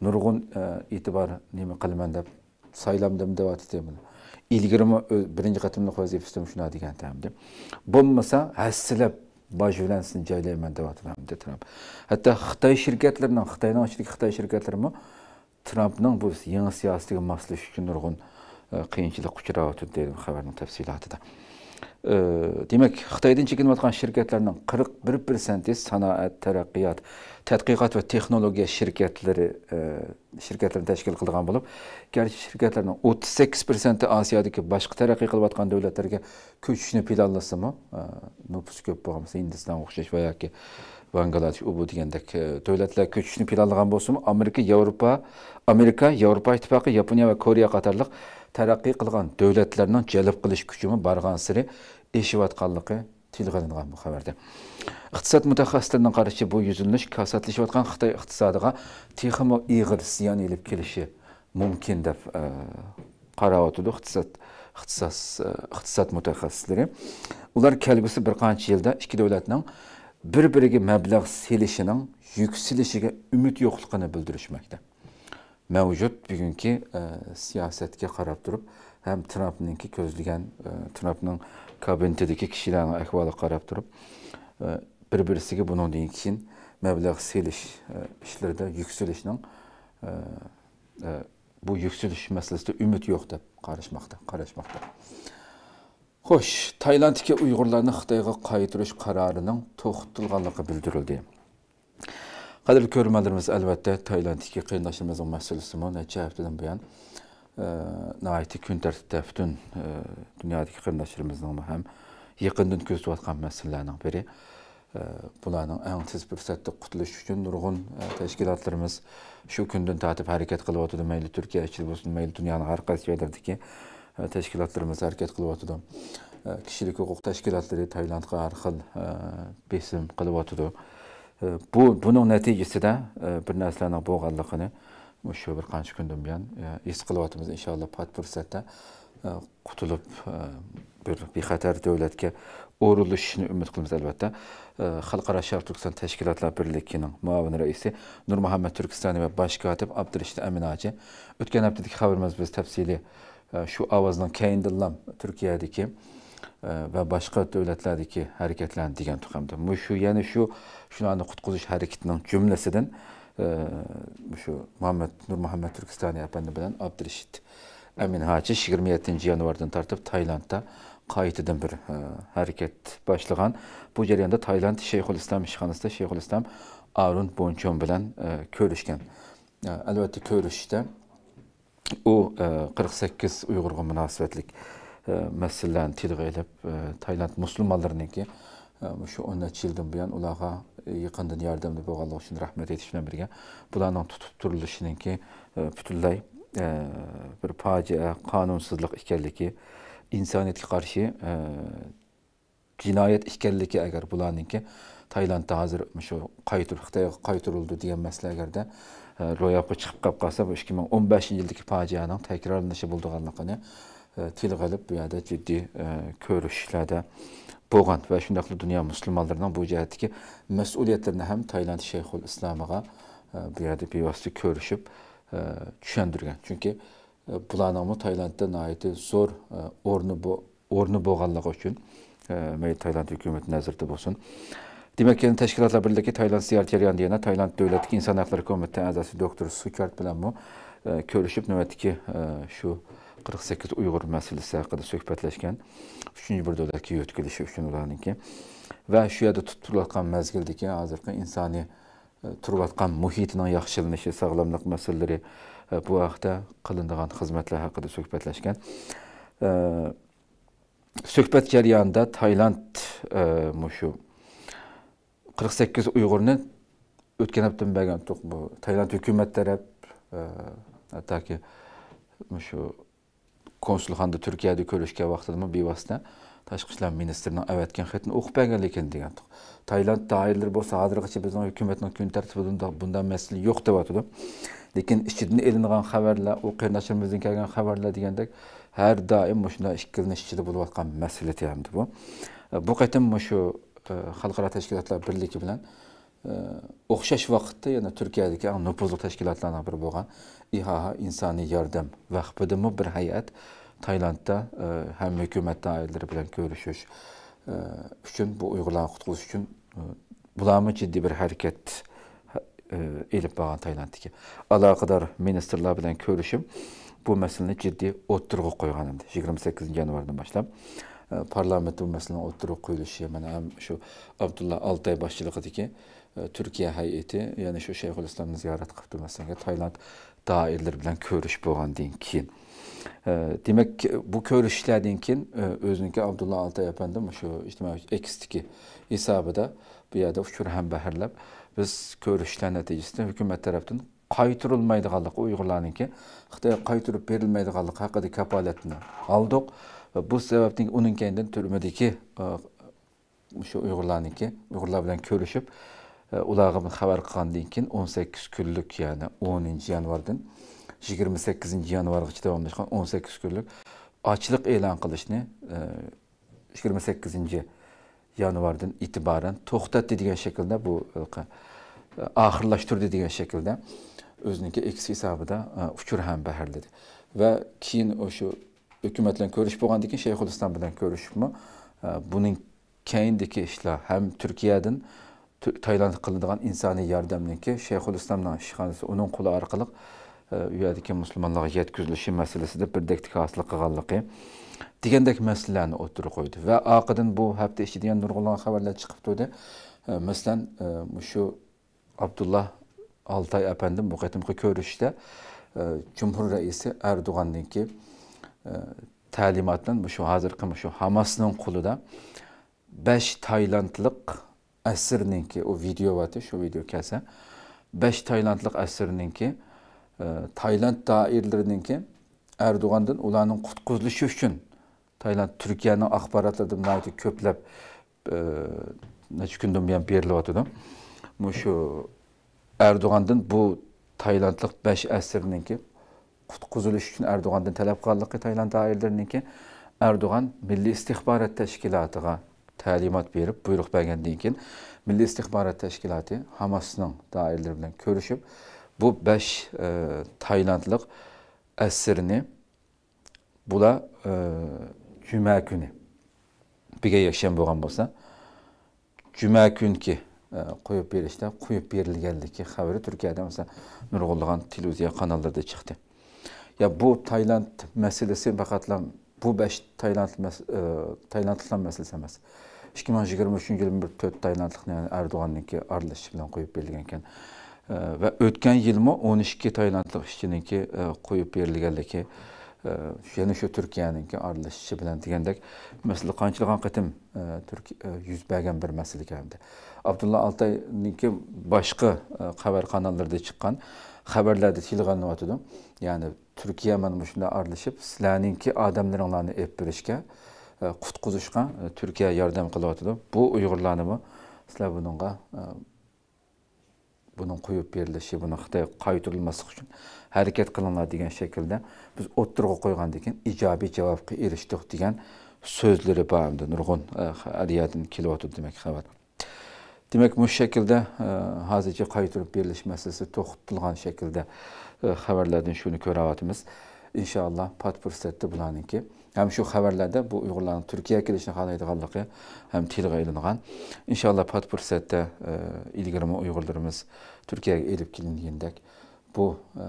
نۇرغۇن، ئە، ئېتىبار نېمە قىلىمەن دەپ سايلامدىمۇ دەۋاتىدۇ بۇنى. ئىلگىرىمۇ ئۆ-، بىرىنچى قېتىملىق ۋەزىپىسىدىمۇ شۇنداق دېگەنتى ئەمدى. بولمىسا ھەسسىلەپ باج بىلەن سىزنى جايلايمەن دەۋاتىدۇ ئەمدى ترامپ. ھەتتا خىتاي شىركەتلىرىنىڭ، خىتاينىڭ ئىچىدىكى خىتاي شىركەتلىرىمۇ ترامپنىڭ بۇ يېڭى سىياسىتىگە ماسلىشىش ئۈچۈن نۇرغۇن، ئە، قىيىنچىلىققا ئۇچراۋاتىدۇ دەيدۇ خەۋەرنىڭ تەپسىلاتىدا. ئە، دېمەك، خىتايدىن چېكىنىۋاتقان شىركەتلەرنىڭ قىرىق بىر پىرسەنتى سانائەت، تەرەققىيات، تەتقىقات ۋە تېخنولوگىيە شىركەتلىرى، ئە، شىركەتلىرىنى تەشكىل قىلىدىغان بولۇپ، گەرچە شىركەتلەرنىڭ ئوتتۇز سەككىز پىرسەنتى ئاسىيادىكى باشقا تەرەققىي قىلىۋاتقان دۆلەتلەرگە كۆچۈشنى پىلانلىسىمۇ، ئە، نوپۇس كۆپ بولغان، مەسىلەن، ھىندىستانغا ئوخشاش ۋە ياكى باڭگلادېش، ئۇ بۇ دېگەندەك، ئە، دۆلەتلەر كۆچۈشنى پىلانلىغان بولسىمۇ، ئامېرىكا، ياۋروپا، ئامېرىكا، ياۋروپا ئىتتىپاقى، ياپونىيە ۋە كورېيە قاتارلىق تەرەققىي قىلغان دۆلەتلەرنىڭ جەلپ قىلىش كۈچىمۇ بارغانسېرى ئېشىۋاتقانلىقى تىلغا ئېلىنغان بۇ خەۋەردە. ئىقتىساد مۇتەخەسسىسلىرىنىڭ قارىشىچە، بۇ يۈزلىنىش كاساتلىشىۋاتقان خىتاي ئىقتىسادىغا تېخىمۇ ئېغىر زىيان ئېلىپ كېلىشى مۇمكىن دەپ، ئە، قاراۋاتىدۇ ئىقتىساد، ئىقتىساس-، ئە، ئىقتىساد مۇتەخەسسىسلىرى. ئۇلار كەلگۈسى بىر قانچە يىلدا ئىككى دۆلەتنىڭ بىر-بىرىگە مەبلەغ سېلىشىنىڭ يۈكسىلىشىگە ئۈمىد يوقلۇقىنى بىلدۈرۈشمەكتە. مەۋجۇت بۈگۈنكى، ئە، سىياسەتكە قاراپ تۇرۇپ، ھەم ترامپنىڭكى كۆزلىگەن، ئە، ترامپنىڭ كابىنېتىدىكى كىشىلەرنىڭ ئەھۋالىغا قاراپ تۇرۇپ، ئە، بىر-بىرسىگە بۇنىڭدىن كېيىن مەبلەغ سېلىش، ئە، ئىشلىرىدا يۈكسىلىشنىڭ، ئە، ئە، بۇ يۈكسىلىش مەسىلىسىدە ئۈمىد يوق دەپ قاراشماقتا، قاراشماقتا. خوش، تايلاندتىكى ئۇيغۇرلارنى خىتايغا قايتۇرۇش قارارىنىڭ توختىتىلغانلىقى بىلدۈرۈلدى. قەدىرلىك كۆرۈرمەنلىرىمىز، ئەلۋەتتە، تايلاندتىىكى قېرىنداشلىرىمىزنىڭ مەسىلىسىمۇ نەچچە ھەپتىدىن بۇيان، ئە، ناھايىتى كۈن تەرتىپتە پۈتۈن، ئە، دۇنيادىكى قېرىنداشلىرىمىزنىڭمۇ ھەم يېقىندىن كۆزىتىۋاتقان مەسىلىلەرنىڭ بىرى. ئە، بۇلارنىڭ ئەڭ تېز پۇرسەتتە قۇتۇلۇش ئۈچۈن نۇرغۇن، ئە، تەشكىلاتلىرىمىز شۇ كۈندىن تارتىپ ھەرىكەت قىلىۋاتىدۇ. مەيلى تۈركىيە ئىچىدە بولسۇن، مەيلى دۇنيانىڭ ھەر قايسى جايلىرىدىكى، ئە، تەشكىلاتلىرىمىز ھەرىكەت قىلىۋاتىدۇ. ئە، كىشىلىك ھوقۇق تەشكىلاتلىرى تايلاندقا ھەر خىل، ئە، بېسىم قىلىۋاتىدۇ. ئە، بۇ، بۇنىڭ نەتىجىسىدە، ئە، بىر نەرسىلەرنىڭ بولغانلىقىنى مۇشۇ بىر قانچە كۈندىن بۇيان، ئە، ھېس قىلىۋاتىمىز. ئىنشاللا پات پۇرسەتتە، ئە، قۇتۇلۇپ، ئە، بىر بىخەتەر دۆلەتكە ئورۇنلىشىشىنى ئۈمىد قىلىمىز، ئەلۋەتتە. ئە، خەلقئارا شەرق تۈركىستان تەشكىلاتلار بىرلىكىنىڭ مۇئاۋىن رەئىسى نۇرمۇھەممەت تۈركىستانى ۋە باش كاتىپ ئابدۇرېشىت ئەمىن ھاجى ئۆتكەن ھەپتىدىكى خەۋىرىمىزدە بىز تەپسىلىي، ئە، شۇ ئاۋازنىڭ كەينىدىنلا تۈركىيەدىكى، ئە، ۋە باشقا دۆلەتلەردىكى ھەرىكەتلەرنى دېگەن تۇغامدۇ. مۇشۇ، يەنە شۇ، شۇلارنى قۇتقۇزۇش ھەرىكىتىنىڭ جۈملىسىدىن، ئە، مۇشۇ مۇھەممەد، نۇرمۇھەممەد تۈركىستانى ئەپەندى بىلەن ئابدۇرېشىت ئەمىن ھاجى يىگىرمە يەتتىنچى يانۋاردىن تارتىپ تايلاندتا قايتىدىن بىر، ئە، ھەرىكەت باشلىغان. بۇ جەرياندا تايلاند شەيخۇلئىسلام ئىشخانىسىدا شەيخۇلئىسلام ئارۇن بونچون بىلەن، ئە، كۆرۈشكەن. ئە، ئەلۋەتتە، كۆرۈشۈشتە ئۇ، ئە، قىرىق سەككىز ئۇيغۇرغا مۇناسىۋەتلىك، ئە، مەسىلىلەرنى تىلغا ئېلىپ، ئە، تايلاند مۇسۇلمانلىرىنىڭكى، ئە، مۇشۇ ئون نەچچە يىلدىن بۇيان ئۇلارغا يېقىندىن ياردەمدە بولغانلىقى ئۈچۈن رەھمەت ئېيتىش بىلەن بىرگە، بۇلارنىڭ تۇتۇپ تۇرۇلۇشىنىڭكى، ئە، پۈتۈنلەي، ئە، بىر پاجىئە، قانۇنسىزلىق ئىكەنلىكى، ئىنسانىيەتكە قارشى، ئە، جىنايەت ئىكەنلىكى، ئەگەر بۇلارنىڭكى تايلاندتا ھازىر مۇشۇ قايتۇر-، خىتايغا قايتۇرۇلدى دېگەن مەسىلە ئەگەردە، ئە، روياپقا چىقىپ قاپ قالسا، بۇ ئىككى مىڭ ئون بەشىنچى يىلدىكى پاجىئەنىڭ تەكرارلىنىشى بولىدىغانلىقىنى، ئە، تىلغا ئېلىپ، بۇ يەردە جىددىي، ئە، كۆرۈشۈشلەردە بولغان ۋە شۇنداقلا دۇنيا مۇسۇلمانلىرىنىڭ بۇ جەھەتتىكى مەسئۇلىيەتلىرىنى ھەم تايلاند شەيخۇلئىسلامىغا، ئە، بۇ يەردە بىۋاسىتە كۆرۈشۈپ، ئە، چۈشەندۈرگەن. چۈنكى بۇلارنىڭمۇ تايلاندتا ناھايىتى زور، ئە، ئورنى بو-، ئورنى بولغانلىقى ئۈچۈن، ئە، مەيلى تايلاند ھۆكۈمىتى نەزىرىدە بولسۇن. دېمەك، يەنە تەشكىلاتلار بىرلىكى تايلاند زىيارىتى جەريانىدا يەنە تايلاند دۆلەتلىك ئىنسان ھەقلىرى كومىتېتى ئەزاسى دوكتور سۇكارت بىلەنمۇ، ئە، كۆرۈشۈپ، نۆۋەتتىكى، ئە، شۇ قىرىق سەككىز ئۇيغۇر مەسىلىسى ھەققىدە سۆھبەتلەشكەن. ئۈچىنچى بىر دۆلەتكە يۆتكىلىشى ئۈچۈن ئۇلارنىڭكى. ۋە شۇ يەردە تۇتۇپ تۇرۇلۇۋاتقان مەزگىلدىكى ھازىرقى ئىنسانىي تۇرۇۋاتقان مۇھىتىنىڭ ياخشىلىنىشى، ساغلاملىق مەسىلىلىرى، بۇ ھەقتە قىلىنىدىغان خىزمەتلەر ھەققىدە سۆھبەتلەشكەن. سۆھبەت جەريانىدا تايلاند، مۇشۇ قىرىق سەككىز ئۇيغۇرنى ئۆتكەن ھەپتىمۇ بەرگەنتۇق، بۇ تايلاند ھۆكۈمەت تەرەپ، ھەتتاكى مۇشۇ كونسۇلخانىدا تۈركىيەدە كۆرۈشكەن ۋاقتىدىمۇ بىۋاسىتە تاشقى ئىشلار مىنىستىرىنىڭ ئەۋەتكەن خېتىنى ئوقۇپ بەرگەنلىكىنى دېگەنتۇق. تايلاند دائىرىلىرى بولسا ھازىرغىچە بىزنىڭ ھۆكۈمەتنىڭ كۈن تەرتىپىدە بۇنداق، بۇنداق مەسىلە يوق دەۋاتىدۇ. لېكىن ئىچىدىن ئېلىنغان خەۋەرلەر، ئۇ قېرىنداشلىرىمىزدىن كەلگەن خەۋەرلەر دېگەندەك ھەر دائىم مۇشۇنداق ئىككىلىنىش ئىچىدە بولۇۋاتقان مەسىلە ئەمدى بۇ. بۇ قېتىم مۇشۇ، ئە، خەلقئارا تەشكىلاتلار بىرلىكى بىلەن ئوخشاش ۋاقىتتا يەنە تۈركىيەدىكى ئەڭ نوپۇزلۇق تەشكىلاتلارنىڭ بىرى بولغان ئىھاھا ئىنسانىي ياردەم ۋەقپىدىنمۇ بىر ھەيئەت تايلاندتا، ئە، ھەم ھۆكۈمەت دائىرىلىرى بىلەن كۆرۈشۈش، ئە، ئۈچۈن، بۇ ئۇيغۇرلارنى قۇتقۇزۇش ئۈچۈن، ئە، بۇلارمۇ جىددىي بىر ھەرىكەت، ئە، ئېلىپ بارغان تايلاندتىكى. ئالاقىدار مىنىستىرلار بىلەن كۆرۈشۈپ، بۇ مەسىلىنى جىددىي ئوتتۇرىغا قويغان ئەمدى. يىگىرمە سەككىزىنچى يانۋاردىن باشلاپ، ئە، پارلامېنتتا بۇ مەسىلىنىڭ ئوتتۇرىغا قويۇلۇشى، مانا، ھەم شۇ ئابدۇللا ئالتاي باشچىلىقىدىكى ئە، تۈركىيە ھەيئىتى يەنە شۇ شەيخۇلئىسلامنى زىيارەت قىپتۇ، مەسىلەن، تايلاند دائىرىلىرى بىلەن كۆرۈش بولغاندىن كېيىن. ئە، دېمەك، بۇ كۆرۈشۈشلەردىن كېيىن، ئە، ئۆزىنىڭكى ئابدۇللا ئالتاي ئەپەندى مۇشۇ ئىجتىمائىي ئېكستىكى ھېسابىدا بۇ يەردە ئۇچۇر ھەمبەھىرلەپ، بىز كۆرۈشۈشلەر نەتىجىسىدە ھۆكۈمەت تەرەپتىن قايتۇرۇلمايدىغانلىقى، ئۇيغۇرلارنىڭكى خىتايغا قايتۇرۇپ بېرىلمەيدىغانلىقى ھەققىدە كاپالەتنى ئالدۇق. بۇ سەۋەبتىن ئۇنىڭ كەينىدىن تۈرمىدىكى، ئە، مۇشۇ ئۇيغۇرلارنىڭكى، ئۇيغۇرلار بىلەن كۆرۈشۈپ، ئە، ئۇلارغا بىر خەۋەر قىلغاندىن كېيىن، ئون سەككىز كۈنلۈك، يەنى ئونىنچى يانۋاردىن يىگىرمە سەككىزىنچى يانۋارغىچە داۋاملاشقان ئون سەككىز كۈنلۈك ئاچلىق ئېلان قىلىشنى، ئە، يىگىرمە سەككىزىنچى يانۋاردىن ئېتىبارەن توختاتتى دېگەن شەكىلدە، بۇ، ئە، ئاخىرلاشتۇردى دېگەن شەكىلدە ئۆزىنىڭكى ئېكس ھېسابىدا، ئە، ئۇچۇر ھەمبەھىرلىدى. ۋە كېيىن ئۇ شۇ ھۆكۈمەت بىلەن كۆرۈشۈپ بولغاندىن كېيىن، شەيخۇلئىسلام بىلەن كۆرۈشۈپمۇ، ئە، بۇنىڭ كەينىدىكى ئىشلار ھەم تۈركىيەدىن تۈ-، تايلاندقا قىلىنىدىغان ئىنسانىي ياردەمنىڭكى شەيخۇلئىسلامنىڭ ئىشخانىسى ئۇنىڭ قولى ئارقىلىق، ئۇ يەردىكى مۇسۇلمانلارغا يەتكۈزۈلۈشى مەسىلىسىدە بىردەكلىك ھاسىل قىلغانلىقى دېگەندەك مەسىلىلەرنى ئوتتۇرىغا قويدى. ۋە ئارقىدىن بۇ ھەپتە ئىچىدە يەنە نۇرغۇنلىغان خەۋەرلەر چىقىپ تۇردى. ئە، مەسىلەن، ئە، مۇشۇ ئابدۇللا ئالتاي ئەپەندىم بۇ قېتىمقى كۆرۈشۈشتە، ئە، جۇمھۇر رەئىسى ئەردوغاندىنكى، ئە، تەلىمات بىلەن مۇشۇ ھازىرقى مۇشۇ ھاماسنىڭ قولىدا بەش تايلاندلىق ئەسىرنىڭكى، ئۇ ۋىدېو بارتى، شۇ ۋىدېو كەلسە، بەش تايلاندلىق ئەسىرنىڭكى، ئە، تايلاند دائىرىلىرىنىڭكى ئەردوغاندىن ئۇلارنىڭ قۇتقۇزۇلۇشى ئۈچۈن تايلاند، تۈركىيەنىڭ ئاخباراتلىرىدا ناھايىتى كۆپلەپ، ئە، نەچچە كۈندىن بۇيان بېرىلىۋاتىدۇ. مۇشۇ ئەردوغاندىن بۇ تايلاندلىق بەش ئەسىرنىڭكى قۇتقۇزۇلۇش ئۈچۈن ئەردوغاندىن تەلەپ قىلغانلىقى تايلاند دائىرىلىرىنىڭكى، ئەردوغان مىللىي ئىستىخبارات تەشكىلاتىغا تەلىمات بېرىپ، بۇيرۇق بەرگەندىن كېيىن، مىللىي ئىستىخبارات تەشكىلاتى ھاماسنىڭ دائىرىلىرى بىلەن كۆرۈشۈپ، بۇ بەش، ئە، تايلاندلىق ئەسىرنى بۇلار، ئە، جۈمە كۈنى، بۈگۈن يەكشەنبە بولغان بولسا، جۈمە كۈنكى، ئە، قويۇپ بېرىشتە قويۇپ بېرىلگەنلىكى خەۋىرى تۈركىيەدە، مەسىلەن، نۇرغۇنلىغان تېلېۋىزىيە قاناللىرىدا چىقتى. يا بۇ تايلاند مەسىلىسى پەقەتلا بۇ بەش تايلاند مەس-، ئە، تايلاندلىقلار مەسىلىسى ئەمەس. ئىككى مىڭ يىگىرمە ئۈچىنچى يىلى بىر تۆت تايلاندلىقنى، يەنى ئەردوغاننىڭكى ئارىلىشىشى بىلەن قويۇپ بېرىلگەنكەن. ئە، ۋە ئۆتكەن يىلمۇ ئون ئىككى تايلاندلىق ئىشچىنىڭكى، ئە، قويۇپ بېرىلگەنلىكى، ئە، يەنە شۇ تۈركىيەنىڭكى ئارىلىشىشى بىلەن دېگەندەك مەسىلە قانچىلىغان قېتىم، ئە، تۈرك-، ئە، يۈز بەرگەن بىر مەسىلە ئىكەن ئەمدى. ئابدۇللا ئالتاينىڭكى باشقا، ئە، خەۋەر قاناللىرىدا چىققان خەۋەرلەردە تىلغا ئېلىنىۋاتىدۇ. يەنى تۈركىيە مانا مۇشۇنداق ئارىلىشىپ، سىلەرنىڭكى ئادەملىرىڭلارنى ئېلىپ بېرىشكە، ئە، قۇتقۇزۇشقا، ئە، تۈركىيە ياردەم قىلىۋاتىدۇ. بۇ ئۇيغۇرلارنىمۇ سىلەر بۇنىڭغا، ئە، بۇنىڭ قويۇپ بېرىلىشى، بۇنىڭ خىتايغا قايتۇرۇلماسلىقى ئۈچۈن ھەرىكەت قىلىڭلار دېگەن شەكىلدە بىز ئوتتۇرىغا قويغاندىن كېيىن ئىجابىي جاۋابقا ئېرىشتۇق دېگەن سۆزلىرى بار ئەمدى نۇرغۇن، ئە، ئەلىيەدىن كېلىۋاتىدۇ دېمەك خەۋەر. دېمەك، مۇشۇ شەكىلدە، ئە، ھازىرچە قايتۇرۇپ بېرىلىش مەسىلىسى توختىتىلغان شەكىلدە، ئە، خەۋەرلەردىن شۇنى كۆرۈۋاتىمىز. ئىنشائاللا، پات پۇرسەتتە بۇلارنىڭكى ھەم شۇ خەۋەرلەردە بۇ ئۇيغۇرلارنىڭ تۈركىيەگە كېلىشنى خالايدىغانلىقى ھەم تىلغا ئېلىنغان. ئىنشائاللا، پات پۇرسەتتە، ئە، ئىلگىرىمۇ ئۇيغۇرلىرىمىز تۈركىيەگە ئېلىپ كېلىنگەندەك بۇ، ئە،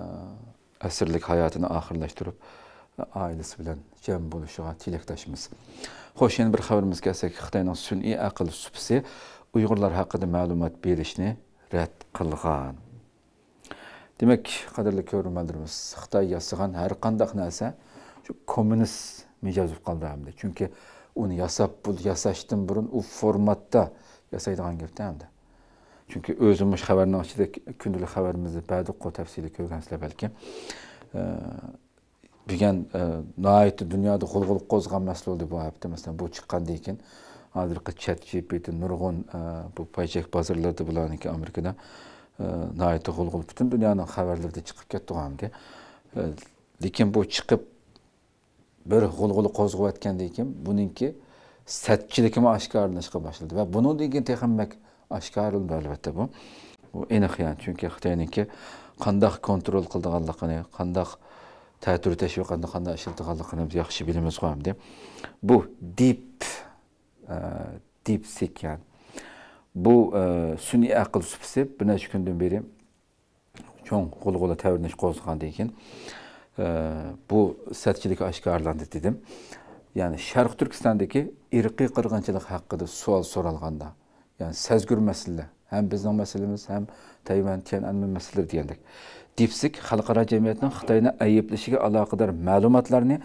ئەسىرلىك ھاياتىنى ئاخىرلاشتۇرۇپ، ئائىلىسى بىلەن جەم بولۇشىغا تىلەكداشمىز. خوش، يەنە بىر خەۋىرىمىزگە كەلسەك، خىتاينىڭ سۈنئىي ئەقىل سۇپىسى ئۇيغۇرلار ھەققىدە مەلۇمات بېرىشنى رەت قىلغان. دېمەك، قەدىرلىك كۆرۈرمەنلىرىمىز، خىتاي ياسىغان ھەر قانداق نەرسە شۇ كوممۇنىست مىجەز بولۇپ قالدى ئەمدى. چۈنكى ئۇنى ياساپ، بۇ ياساشتىن بۇرۇن ئۇ فورماتتا ياسايدىغان گەپتە ئەمدى. چۈنكى ئۆزىمۇ مۇشۇ خەۋەرنىڭ ئىچىدە، كۈندىلىك خەۋىرىمىزدە بەردۇققۇ، تەپسىلىي كۆرگەنسىلەر بەلكىم. ئە، بۈگۈن، ئە، ناھايىتى دۇنيادا غۇلغۇلا قوزغىغان مەسىلە بولدى بۇ ھەپتە. مەسىلەن، بۇ چىققاندىن كېيىن ھازىرقى چات جى پى تى، نۇرغۇن، ئە، بۇ پايچەك بازارلىرىدا بۇلارنىڭكى ئامېرىكىدا، ئە، ناھايىتى غۇلغۇلا پۈتۈن دۇنيانىڭ خەۋەرلىرىدە چىقىپ كەتتىغۇ ئەمدى. ئە، لېكىن بۇ چىقىپ بىر غۇلغۇلا قوزغىۋەتكەندىن كېيىن بۇنىڭكى سەتچىلىكىمۇ ئاشكارىلىنىشقا باشلىدى ۋە بۇنىڭدىن كېيىن تېخىمۇ بەك ئاشكارىلىنىدۇ، ئەلۋەتتە، بۇ. بۇ ئېنىق، يەنى، چۈنكى خىتاينىڭكى قانداق كونترول قىلىدىغانلىقىنى، قانداق تەتۈر تەشۋىقاتنى قانداق ئىشلىتىدىغانلىقىنى بىز ياخشى بىلىمىزغۇ ئەمدى. بۇ دىپ، ئە، دىپسىك، يەنى. بۇ، ئە، سۈنئىي ئەقىل سۇپىسى بىر نەچچە كۈندىن بېرى چوڭ غۇلغۇلا، تەۋرىنىش قوزغىغاندىن كېيىن، ئە، بۇ سەتچىلىك ئاشكارىلاندى دېدىم. يەنى شەرقىي تۈركىستاندىكى ئىرقىي قىرغىنچىلىق ھەققىدە سوئال سورالغاندا، يەنى سەزگۈر مەسىلىلەر، ھەم بىزنىڭ مەسىلىمىز، ھەم تەيۋەن، تيەنئەنمېن مەسىلىلىرى دېگەندەك. دىپسىك خەلقئارا جەمئىيەتنىڭ خىتاينى ئەيىبلىشىگە ئالاقىدار مەلۇماتلارنى،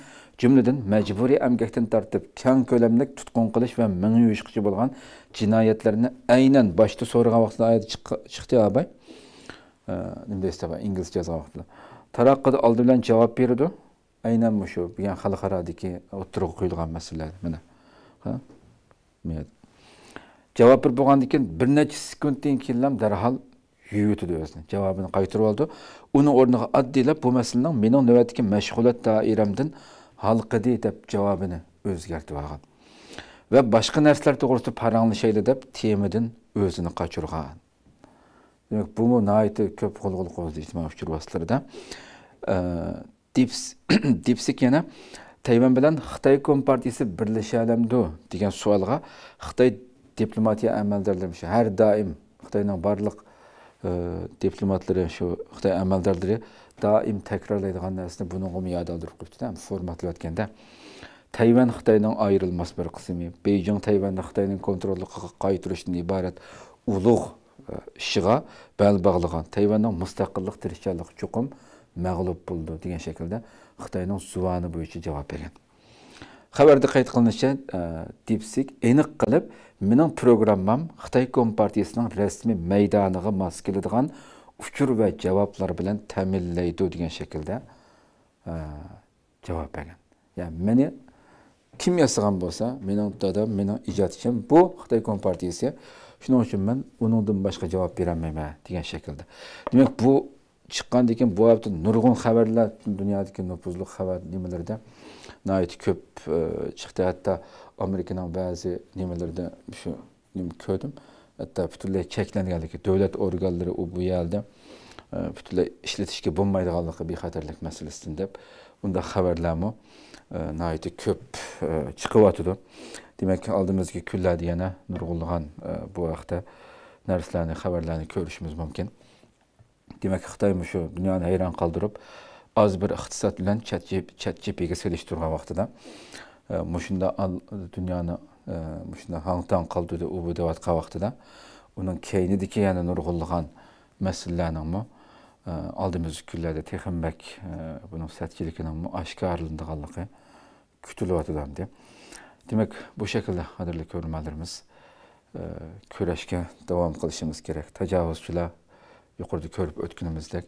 جۈملىدىن مەجبۇرىي ئەمگەكتىن تارتىپ كەڭ كۆلەملىك تۇتقۇن قىلىش ۋە مېڭە يۇيۇشقىچە بولغان جىنايەتلەرنى ئەينەن باشتا سورىغان ۋاقتىدا ئايەت چىق-، چىقتى، ئاباي. ئە، نېمە دەيسىز، ئىنگلىزچە يازغان ۋاقتىدا. تاراتقۇدا ئالدى بىلەن جاۋاب بېرىدۇ. ئەينەن مۇشۇ، بۈگۈن خەلقئارادىكى ئوتتۇرىغا قويۇلغان مەسىلىلەر، مانا. ھە؟ مۇ يەردە. جاۋاب بېرىپ بولغاندىن كېيىن، بىر نەچچە سېكۇنتتىن كېيىنلا دەرھال يۇيۇۋېتىدۇ ئۆزىنى. جاۋابىنى قايتۇرۇۋالىدۇ. ئۇنىڭ ئورنىغا ئاددىيلاپ، بۇ مەسىلىنىڭ مېنىڭ نۆۋەتتىكى مەشغۇلات دائىرەمدىن ھالقىدى، دەپ جاۋابىنى ئۆزگەرتىۋالغان. ۋە باشقا نەرسىلەر توغرىسىدا پاراڭلىشايلى، دەپ تېمىدىن ئۆزىنى قاچۇرغان. دېمەك، بۇمۇ ناھايىتى كۆپ غۇلغۇلا قوزغىدى ئىجتىمائىي ئۇچۇر ۋاسىتىلىرىدە. ئە، دىپس-، دىپسىك يەنە تەيۋەن بىلەن خىتاي كومپارتىيىسى بىرلىشەلەمدۇ دېگەن سوئالغا خىتاي دىپلوماتىيە ئەمەلدارلىرى ھەر دائىم خىتاينىڭ بارلىق ئى، دىپلوماتلىرى، شۇ خىتاي ئەمەلدارلىرى دائىم تەكرارلايدىغان نەرسىنى بۇنىڭغىمۇ ياد ئالدۇرۇپ قويۇپتۇ، ھەم فورماتلاۋەتكەندە. تەيۋەن خىتاينىڭ ئايرىلماس بىر قىسمى. بېيجىڭ تەيۋەننى خىتاينىڭ كونتروللۇقىغا قايتۇرۇشتىن ئىبارەت ئۇلۇغ، ئى، ئىشىغا بەل باغلىغان. تەيۋەننىڭ مۇستەقىللىق تىرىشچانلىقى چوقۇم مەغلۇپ بولىدۇ دېگەن شەكىلدە خىتاينىڭ زۇۋانى بويىچە جاۋاب بەرگەن. خەۋەردە قەيت قىلىنىشىچە، ئە، دىپسىك ئېنىق قىلىپ، مېنىڭ پروگراممام خىتاي كومپارتىيىسىنىڭ رەسمىي مەيدانىغا ماس كېلىدىغان ئۇچۇر ۋە جاۋابلار بىلەن تەمىنلەيدۇ دېگەن شەكىلدە، ئە، جاۋاب بەرگەن. يەنى مېنى كىم ياسىغان بولسا، مېنىڭ دادام، مېنىڭ ئىجادچىم بۇ خىتاي كومپارتىيىسى. شۇنىڭ ئۈچۈن مەن ئۇنىڭدىن باشقا جاۋاب بېرەلمەيمەن دېگەن شەكىلدە. دېمەك، بۇ چىققاندىن كېيىن بۇ ھەپتە نۇرغۇن خەۋەرلەر، دۇنيادىكى نوپۇزلۇق خەۋەر نېمىلىرىدە ناھايىتى كۆپ، ئى، چىقتى. ھەتتا ئامېرىكىنىڭ بەزى نېمىلىرىدە شۇ نېمە كۆردۈم. ھەتتا پۈتۈنلەي چەكلەنگەنلىكى، دۆلەت ئورگانلىرى ئۇ بۇ يەردە، ئى، پۈتۈنلەي ئىشلىتىشكە بولمايدىغانلىقى بىخەتەرلىك مەسىلىسىدىن دەپ، بۇنداق خەۋەرلەرمۇ، ئى، ناھايىتى كۆپ، ئى، چىقىۋاتىدۇ. دېمەك، ئالدىمىزدىكى كۈنلەردە يەنە نۇرغۇنلىغان، ئى، بۇ ھەقتە نەرسىلەرنى، خەۋەرلەرنى كۆرۈشىمىز مۇمكىن. دېمەك، خىتاي مۇشۇ دۇنيانى ھەيران قالدۇرۇپ، ئاز بىر ئىقتىساد بىلەن چات جىپ-، چات جىپىگە سېلىشتۇرغان ۋاقتىدا، ئە، مۇشۇنداق ئال-، دۇنيانى، ئە، مۇشۇنداق ھاڭ-تاڭ قالدۇردى، ئۇ بۇ دەۋاتقان ۋاقتىدا، ئۇنىڭ كەينىدىكى يەنە نۇرغۇنلىغان مەسىلىلەرنىڭمۇ، ئە، ئالدىمىزدىكى كۈنلەردە تېخىمۇ بەك، ئە، بۇنىڭ سەتچىلىكىنىڭمۇ ئاشكارىلىنىدىغانلىقى كۈتۈلۈۋاتىدۇ ئەمدى. دېمەك، بۇ شەكىلدە، قەدىرلىك كۆرۈرمەنلىرىمىز، ئى، كۈرەشكە داۋام قىلىشىمىز كېرەك. تاجاۋۇزچىلار يۇقىرىدا كۆرۈپ ئۆتكىنىمىزدەك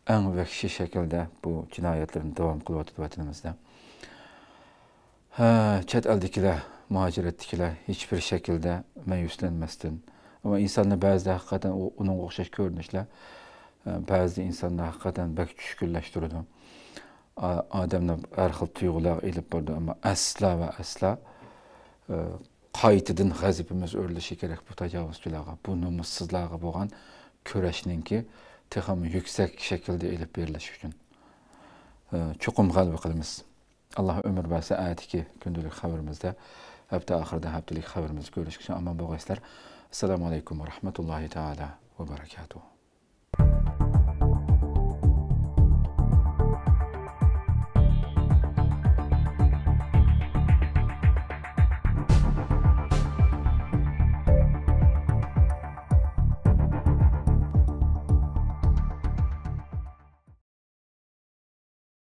ئەڭ ۋەھشىي شەكىلدە بۇ جىنايەتلىرىنى داۋام قىلىۋاتىدۇ ۋەتىنىمىزدە. ھە، چەت ئەلدىكىلەر، مۇھاجىرەتتىكىلەر ھېچبىر شەكىلدە مەيۈسلەنمەستىن، ئەمما ئىنساننى بەزىدە ھەقىقەتەن ئۇ، ئۇنىڭغا ئوخشاش كۆرۈنۈشلەر، ئە، بەزىدە ئىنساننى ھەقىقەتەن بەك چۈشكۈنلەشتۈرىدۇ. ئا-، ئادەمنى ھەر خىل تۇيغۇلارغا ئېلىپ بارىدۇ، ئەمما ئەسلا ۋە ئەسلا، ئە، قايتىدىن غەزىپىمىز ئۆرلىشى كېرەك بۇ تاجاۋۇزچىلارغا، بۇ نومۇسسىزلارغا بولغان كۈرەشنىڭكى تېخىمۇ يۈكسەك شەكىلدە ئېلىپ بېرىلىشى ئۈچۈن. ئە، چوقۇم غەلىبە قىلىمىز. ئاللا ئۆمۈر بەرسە، ئەتىكى كۈندىلىك خەۋىرىمىزدە، ھەپتە ئاخىرىدا ھەپتىلىك خەۋىرىمىزدە كۆرۈشكىچە ئامان بولغايسىلەر. ئەسسالامۇ ئەلەيكۇم ۋە رەھمەتۇللاھى تائالا ۋە بەرەكاتۇھۇ.